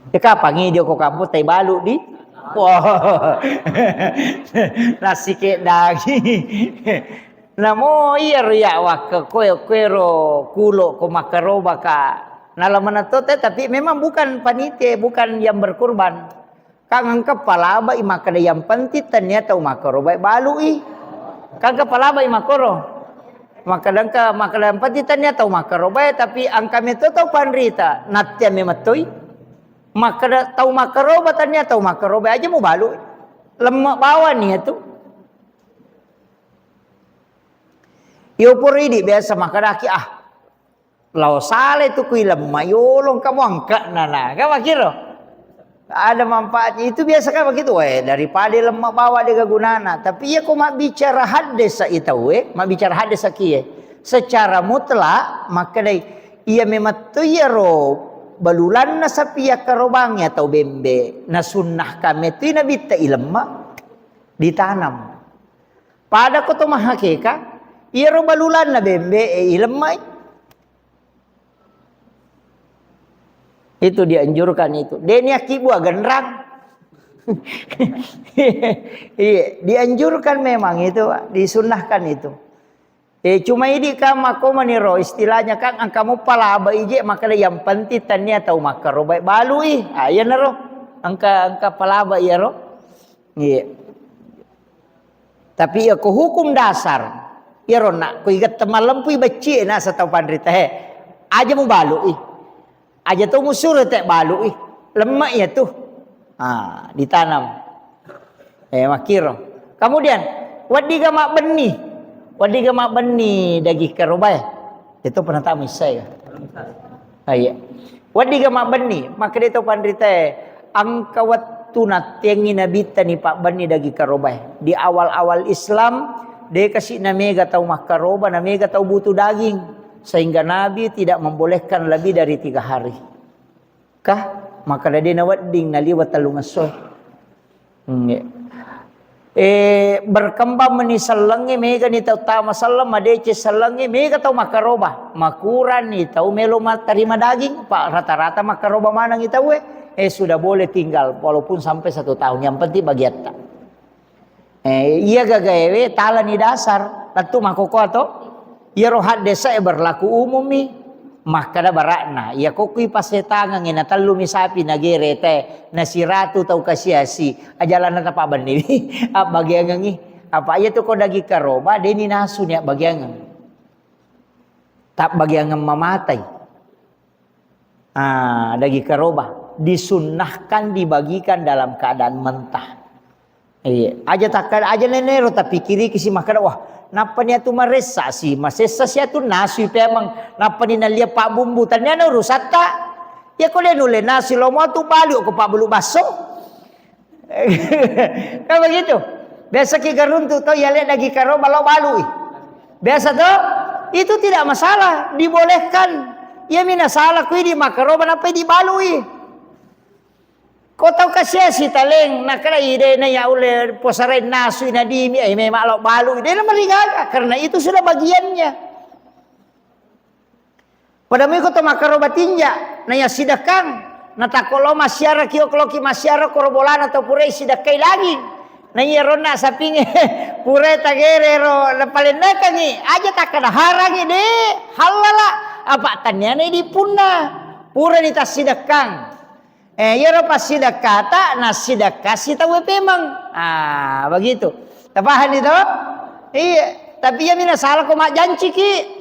E, kapangi dio ko kampung tai balu di? Wah. Nasi ke daging. Namo iyaro ya wakke koe, koero kulo ko makkaroba ka. Nala menetto te, tapi memang bukan panitia, bukan yang berkurban. Kan engka palabai makkeda yang penting tania tau makkarobai balui. Kan engka palabai makkoro. Makkeda engka, makkeda yang penting tania tau makkarobai, tapi engka meto tau panrita, nattia memettoi. Makkeda tau makkaroba tania tau makkarobai aja mu balui. Lemma bawani itu. Yo pura idi biasa makkedaki, ah, lao sale tu kui lemma yolong kamu angkatna na. Kan makiro? Ada manfaatnya. Itu biasa kan begitu. Weh, daripada lemma bawa de gunana. Tapi iya ko mabbicara haddesa itau, eh, mabbicara haddesa kie. Secara mutlak makkedai iya memang tu iyaro balulanna sapi yakkarobang atau bembe. Nasunnah kame tu nabitta ilemma ditanam. Pada ko to mahakeka, iyaro balulanna bembe e ilemmai. Itu dianjurkan itu. Deni akibua genrang. Iya, dianjurkan memang itu, Pak. Disunnahkan itu. Eh, cuma idi kan makko maniro, istilahnya kan engka muppa laba ije, maka yang penting tania tau makkaroba balui. Ah, iyanaro. Engka, engka palaba iyaro. Iya. Tapi iya ko hukum dasar, iyaro nak ko igette malempui becci nasa tau panrita he. Aja mubalui. Aja to musuro te balui. Lemma iya tu. Ah, ditanam. Eh, makkiro. Kemudian, weddiga mabbenni. Weddiga mabbenni daging karobae. Itu pernah tamu isai. Ah, iya. Weddiga mabbenni, makkeda to panritae, engka wettu nattiangi nabitta ni pabbenni daging karobae. Di awal-awal Islam, de kasi namega tau makkaroba, namega tau butuh daging. Sehingga Nabi tidak membolehkan lebih dari tiga hari. Kah? Makkeda de nawedding naliwa tellungesso. Hmm, iya. Eh, berkembang meni sellengnge, mega ni tau tama selleng, madeceng sellengnge, mega tau makkaroba. Makurang ni tau melo mattarima daging, pa rata-rata makkaroba maneng i tauwe. Eh, sudah boleh tinggal, walaupun sampai satu tahun. Yang penting bagiatta. Eh, iya gagaewe talani dasar, lettu makkokkoa to. Iyaro haddesa e berlaku umum mi. Makkeda bara'na, iya kokkui passetangengnge natellumi sapi nagere te, nasiratu tau kasiasi, ajalanna tapabbenniwi, abbagiangengngi. Apa iya tu ko daging karoba, deni nasu ni abbagiangeng. Tabbagiangeng mamatai. Ah, daging karoba disunnahkan dibagikan dalam keadaan mentah. Iya, aja takkan aja nenero tapi kiri kisi makkeda, wah, nappa ni atu maressa si, masessa si atu nasui pemeng, nappa ni nalia pabbumbu, taniana urusatta. Ya ko le nulle nasu lo mo tu balu ko pabbulu basso. Kan begitu. Biasa ki garuntu to, iya le daging karoba lo balui. Biasa to? Itu tidak masalah, dibolehkan. Iya mina salah kui di makaroba nappa dibalui. Ko tau kasiasi taleng, nakkeda ide na ya ulle posare nasui nadimi, eh, memang lo balui. De na marigaga, karena itu sudah bagiannya. Pada mui ko to makkaroba tinja, na iya sidekkang, na takko lo massiara ki, oklo ki massiara koro bolana to purai sidekkai daging. Na iya ronna sapinge purai tagere ro napalennekangi, aja takkada harangi de, hallala, apa tanniana di punna. Purani tassidekkang. Eh, iyaro passidekkata, nassidekkasi tauwe pemeng. Ah, begitu. Tapahani to? Iya, tapi iya mina salah ko majjanciki.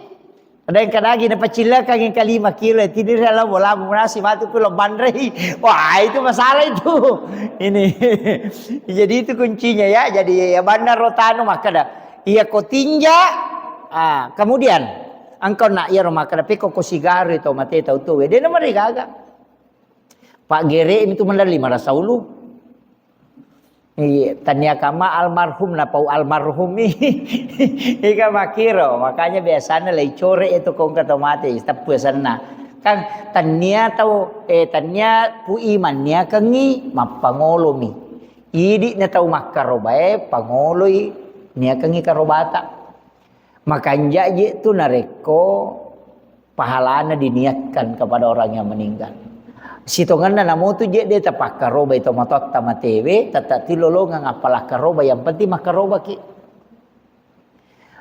Ada yang kadagi na pacillakang yang kalima kilo, tiniri ala bola munasi matu pulo banrei. Wah, itu masalah itu. Ini. Jadi itu kuncinya ya. Jadi ya benar rotanu makkada. Iya ko tinja. Ah, kemudian engkau nak iya ro makkada peko ko sigaru itu mate tau tuwe. Dia nomor gaga. Pak Gere itu mendali marasa ulu. Iya, tania kama almarhum na pau almarhum. Ika makiro, makanya biasanya lei core itu kong kata mate, teppu senna. Kan tania tau, eh, tania pu iman nia kengi mappangolomi. Idi na tau makkarobae pangoloi nia kengi karobata. Makanja je tu narekko pahalana diniatkan kepada orang yang meninggal. Sitongenna namotu je de tapakkarobai to matotta matewe, tetta tilolongeng appala karoba, yang penting makkarobaki.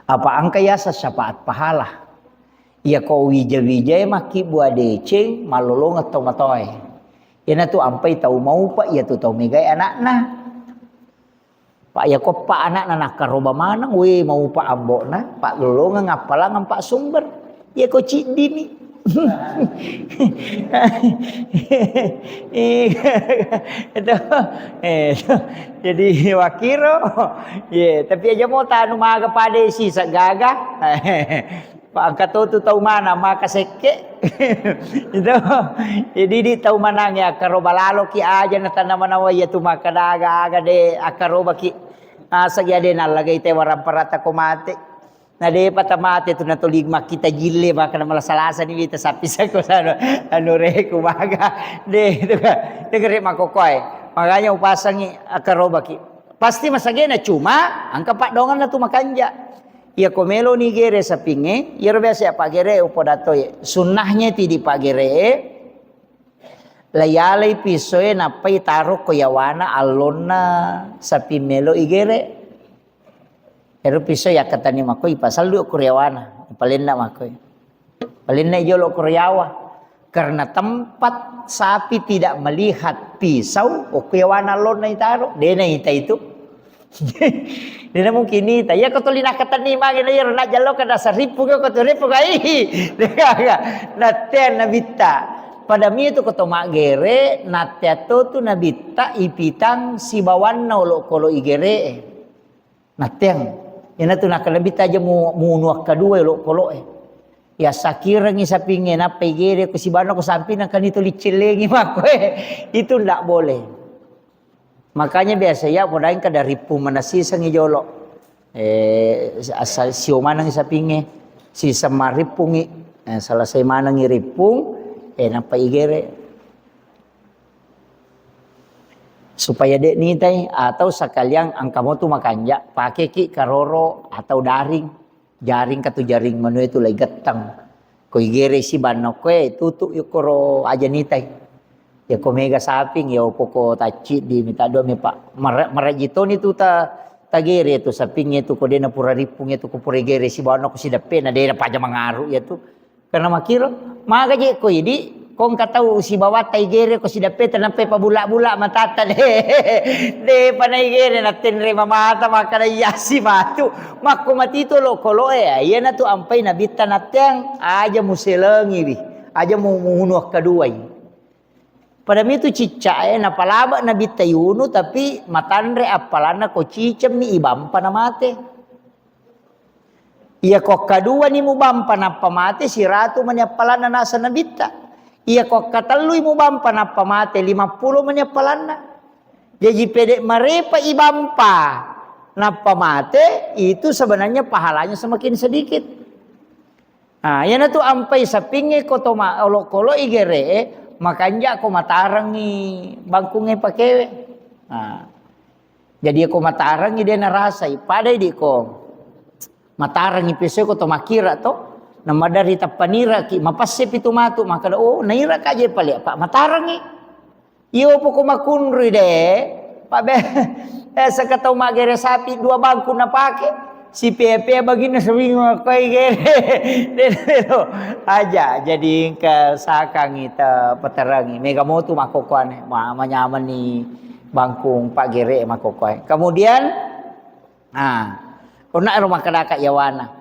Apa engka yasa syafaat pahala. Iya ko wija-wijae makkibua deceng, mallolongeng to matoe. Iyanatu ampai tau maupa, iyatu tau megai anakna. Pak, iya ko pa anakna nakkaroba maneng, we, maupa ambo'na, pak lolongeng appalang empat sumber. Iya ko ciddimi. Itu, eh, itu. Jadi wakiro. Ye, tapi aja mau tanu maga pada si segaga. Pak, engka to tu tau mana maka sekke. Itu. Jadi di tau manang ya karo balalo ki aja na tanah manawa ya tu maka daga aga de akaroba ki. Asa ya de nallagai te warang parata ko mate. Na de pata mate tu na toli makkita jille maka na malasa-lasa ni wita sapi sako sana anu reku maga. De itu kan. Itu gere makokoe. Makanya upasangi akaroba ki. Pasti masagena cuma engka paddonganna tu makanja. Iya ko melo ni gere sapinge, iyaro biasa ya pagere upoda toye. Sunnahnya ti di pagere, Layalai pisoe nappai taro ko yawana allonna sapi melo igere. Ero piso yakkatenni makko ipasallu ko yawana, palenna makko. Palenna jolo ko yawa. Karena tempat sapi tidak melihat pisau, okko yawana allonna itaro, dena ita itu. Dena mungkin ita. Iya ko tuli nakkatenni magi na iyaro najjallo kada sarippu ko tu rippu kai. Natteang nabitta. Pada mi tu ko to maggere, natteang to tu nabitta ipitang sibawanna olokolo igere. Natteang. Iyana tu nakkeda nabitta aja mu-, munu akkadua olokolo e. Ya sakirengi sapinge nappa igere ko sibawanna ko samping nangkani tuli cellengi makko e. Itu ndak boleh. Makanya biasa ya podaeng kada rippung maneng sisengi jolo. Eh, asal sio maneng sapinge, siseng marippungi. Eh, selesai manengi rippung, eh, nappa igere. Supaya de nitai atau sekalian engka mo tu makanja, pakeki karoro atau daring. Jaring katu jaring manue tu lai getteng. Ko igere sibanna okko e, tutu yukoro aja nitai. Ya ko mega saping, ya poko tacciddi mita dua mi, Pak. Mara-, maraji toni tu ta-, tagere tu sapinge tu ko dena pura rippung ya tu ko pura igere sibawanna ko sideppe na dena paja mangaru ya tu. Karena makiro, maga je ko idi, ko engka tau sibawatta igere ko sideppe tanampe pabula-bula matata de. De pana igere na tenre mamata makkada iya si matu. Makko matitu lo kolo e, iyana tu ampai nabitta natteang, aja muselengiwi, aja mu-, muhunu akkaduai. Pada mitu cicca e, napalaba nabitta yunu, tapi matanre appalanna ko cicemmi ibampa na mate. Iya ko kaduani mubampa nappa mate, siratu mani appalanna naseng nabitta. Iya ko katellui mubampa nappa mate, lima puluh mani appalanna. Jaji pede marepa ibampa nappa mate, itu sebenarnya pahalanya semakin sedikit. Nah, iyana tu ampai sapingnge ko to ma-, olokolo igere e, makanja ko matarengi bangkungnge pakewe. Nah, jadi ko matarengi de narasai, padai di ko matarengi piso ko to makira to, namadari tappanira ki, mapassepi tu matu, makkada, "Oh, naira ka je pale, Pak, matarengi." Iyo poko makunrui de, Pak be, eh, saka tau magere sapi dua bangku napake, si pea-pea baginna sewing koi gere. De, de, de, aja, jadi engka sakangi ta peterangi. Mega motu makkokkoane, ma-, manyamani bangkung Pak Gere makkokkoe. Kemudian, ah, kona ero makkedaka yawana.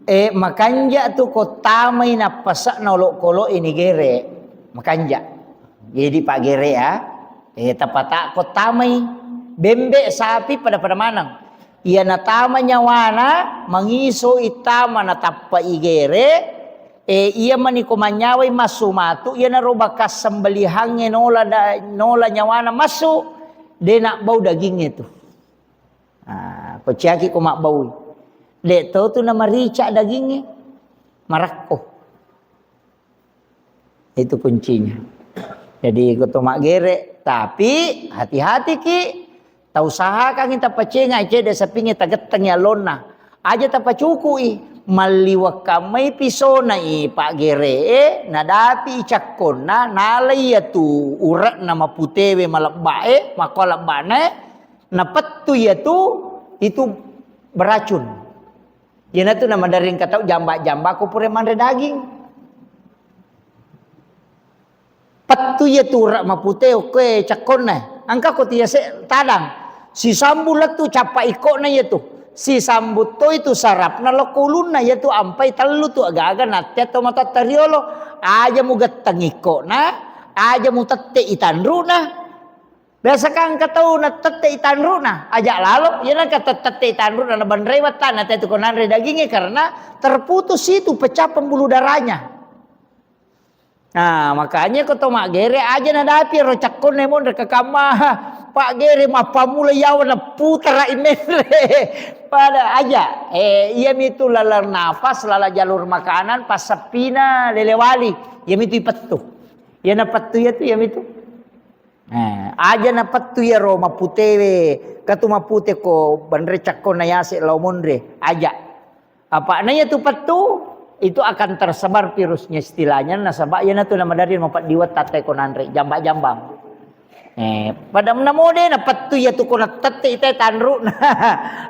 Eh, makanja tu ko tamai nappase'na olokolo ini gere. Makanja. Jadi Pak Gere ya. Eh, tapata ko tamai. Bembe sapi pada-pada maneng. Iya natama nyawana, mangiso itama natappa igere, eh, iya mani ko manyawai massu matu, iya naro bakas sembelihangnge nola da-, nola nyawana massu, de nabbau dagingnge tu. Ah, ko ciaki ko mabbaui. De to tu namarica dagingnge, marakko. Itu kuncinya. Jadi, ko to maggere, tapi hati-hati ki, tausahakangi tapacenga cedde sapingnge tagettengi allonna. Aja tapacukui, malliwakkammai pisona i paggeree, nadapi cakkonna, nalai iyatu ure'na maputewe malebbae, makko lebbana, napettu iyatu, itu beracun. Iyanatu namaderri engka tau jamba-jamba ko pura manre daging. Pettu iyatu ura mapute okkoe cakkonna. Engka ko tiase tadang. Sisambu lettu cappa ikkona iyatu. Sisambu toi tu sarapna lokko ulunna iyatu ampai tellu tu agaga nattea to matatta riolo. Aja mugetteng ikkona, aja mutette itanruna. Biasa kan engka tau natette itanruna, aja lalo, iya nengka tette itanruna nabenrei wattanna tetu ko nanre dagingnge karena terputus itu pecah pembuluh darahnya. Nah, makanya ko to maggere aja nadapi ro cakkonna monre ke kamma Pak Gere mappamula yawa naputara imenre. Pada aja, eh, iya mitu lalang nafas, lalang jalur makanan, passeppina lelewali. Iya mitu ipettu. Iya napettu iya tu, iya mitu. Eh, aja napettu iyaro maputewe, katu mapute ko benre cakkonna yase lao monre, aja. Apa'na iyatu pettu, Itu akan tersebar virusnya istilahnya, nasaba iyanatu namadari mapeddiweng tatte ko nanre jambang-jambang. Eh, pada namo de napettu iyatu ko nattette ita tanruna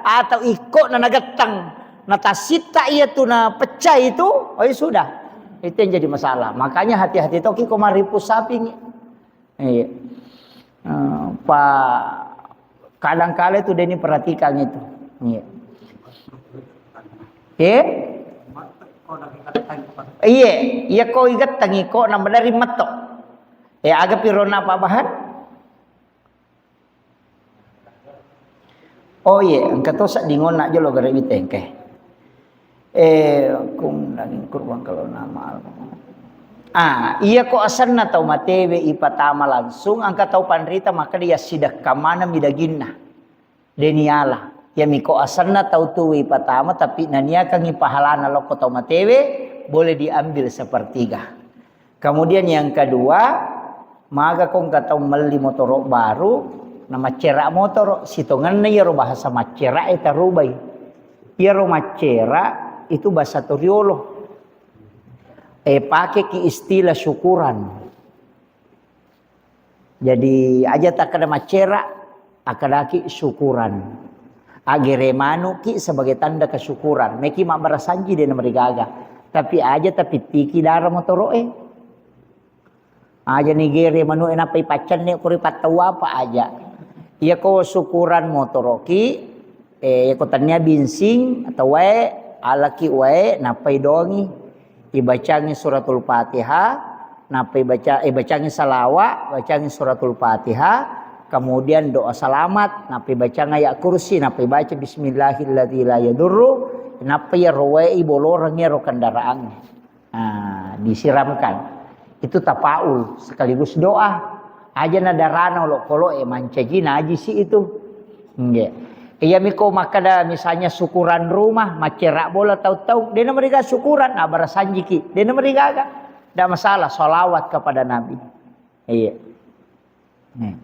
atau ikko na nagettang, natasitta iyatu napecah itu, oh ya sudah. Itu yang jadi masalah. Makanya hati-hati toki ko maripu saping. Iya. Eh, pa kadang kala itu deni perhatikan itu. Iya. Eh? Iya, iya ko igettangi ko namadari metto. Eh, aga pirona Pak Bahar? Oh iya, engka to seddingonna jolo gare witengke. Eh, kung daging kurban kalau nama. Ah, iya ko asenna tau matewe ipatama langsung, engka tau panrita makkeda iya sidekka maneng mi daginna. Deniala. Iya miko asenna tau tuwe ipatama, tapi naniakangi pahalana lokko tau matewe, boleh diambil sepertiga. Kemudian yang kedua, maga ko engka tau melli motoro baru, na maccera motoro, sitongenna iyaro bahasa maccera e tarubai. Iyaro maccera itu bahasa Toriolo. Eh, pakeki istilah syukuran. Jadi aja takkeda maccera, akkadaki syukuran. Agere manuki sebagai tanda kesyukuran. Meki mabbarasanji de namarigaga. Tapi aja tapittiki dara motoro e. Aja nigere manu e nappa ipaccenne ko ripattau apa aja. Iya ko syukuran motoroki, eh, iya ko tania binsing atau wae, alaki wae, nappa idongi. Ibacangi suratul Fatihah, nappa ibaca, ibacangi salawa, bacangi suratul Fatihah, kemudian doa selamat, nappa ibacang ayat kursi, nappa ibaca bismillahilladzi la yadurru, nappa iyaro wae iboloreng iyaro kendaraan. Nah, disiramkan. Itu tafaul sekaligus doa. Aja na darana olokolo e mancaji najisi itu. Nggih. Iya miko makkeda misalnya syukuran rumah, maccera bola tau-tau, dena meriga syukuran, abara sanjiki, dena merigaga. Ndak masalah, salawat kepada Nabi. Iya. Nih.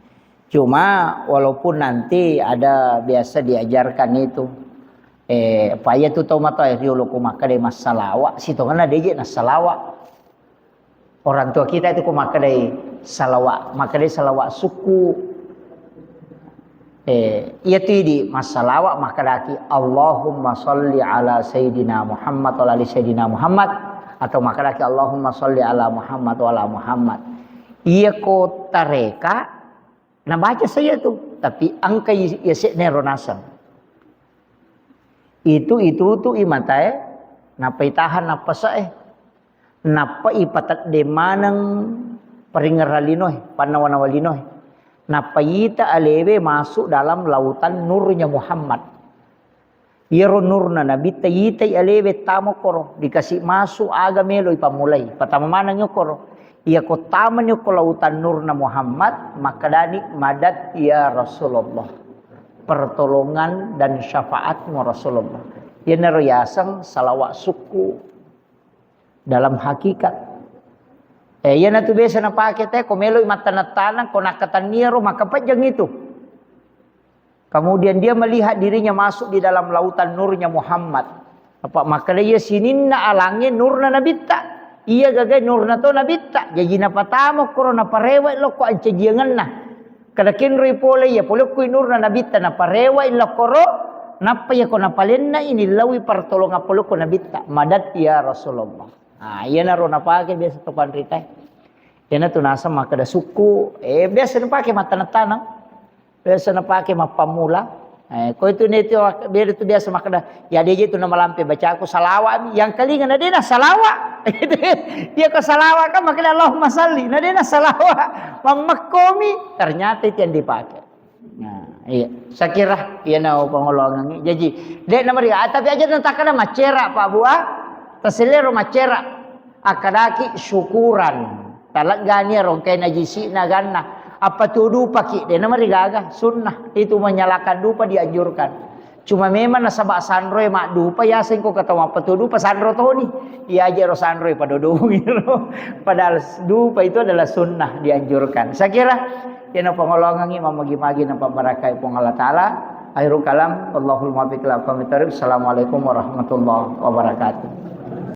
Cuma walaupun nanti ada biasa diajarkan itu, eh, apa iya tu tau matoa riolo ko makkeda massalawa, sitongenna deje nassalawa. Orang tua kita itu ko makkedai salawa, makkedai salawa sukku. Eh, iya tu idi massalawa makkedaki Allahumma salli ala Sayyidina Muhammad wa ala ali Sayyidina Muhammad, atau makkedaki Allahumma salli ala Muhammad wa ala Muhammad. Iya ko tareka nabaca saja tu, tapi engka i-, iya se'nero naseng. Itu, itu tu i matae, nappa itahan nappasa e. Nappa ipatedde maneng paringerang linoe, pannawa-nawa linoe. Nappa ita alewe masuk dalam lautan nurnya Muhammad. Iyaro nurna Nabitta itai alewe tama koro, dikasih masuk aga melo ipammulai. Patama maneng koro. Iya ko tamani ko lautan nurna Muhammad, makkedani, "Madad ya Rasulullah." Pertolongan dan syafaatmu Rasulullah. Iyanaro yaseng salawat sukku dalam hakikat. Eh, iyanatu biasa napake te, ko meloi mattaneng-taneng, ko nakkatenniaro, maka pejjeng itu. Kemudian dia melihat dirinya masuk di dalam lautan nurnya Muhammad. Apa makkeda iya sininna alangnge nurna Nabitta. Iya gagai nurna to Nabitta. Jaji napatama koro naparewa lokko ancajiangenna. Kada kenroi pole iya pole kui nurna Nabitta naparewa lokkoro, nappa iya ko napalenna ini lawi pertolongan pole ko Nabitta. Madat ya Rasulullah. Ah, iyanaro napake biasa to panritae. Iyanatu naseng makkeda sukku, eh, biasa napake mattaneng-taneng. Biasa napake mappammula. Eh, ko itu ne itu beda tu biasa makkeda, ya deje tu namalampe bacaku salawat, yang kalinga na dena salawat. Iya ko salawat kan makkeda Allahumma salli, na dena salawat. Mammekkomi, ternyata itu yang dipakai. Nah, iya. Saya kira iya na pengolongan. Jadi, dek nomor ah, tapi aja tentang kada macera Pak Bua. Taselero macera. Akkadaki syukuran. Taleggani ero engkai najisi'na ganna. Appatuo dupaki, de namarigaga, sunnah. Itu menyalakan dupa dianjurkan. Cuma memang nasaba sanroe maddupa, yaseng ko kata mappatuo dupa sanro toni. Iya aja ro sanroe pada dongiro. Padahal dupa itu adalah sunnah dianjurkan. Saya kira, yana pangolongangi mamagi-magi na pabarakai Puang Allah Ta'ala. Akhirul kalam, Allahul muwaffiq ila aqwamit thariq. Assalamualaikum warahmatullahi wabarakatuh.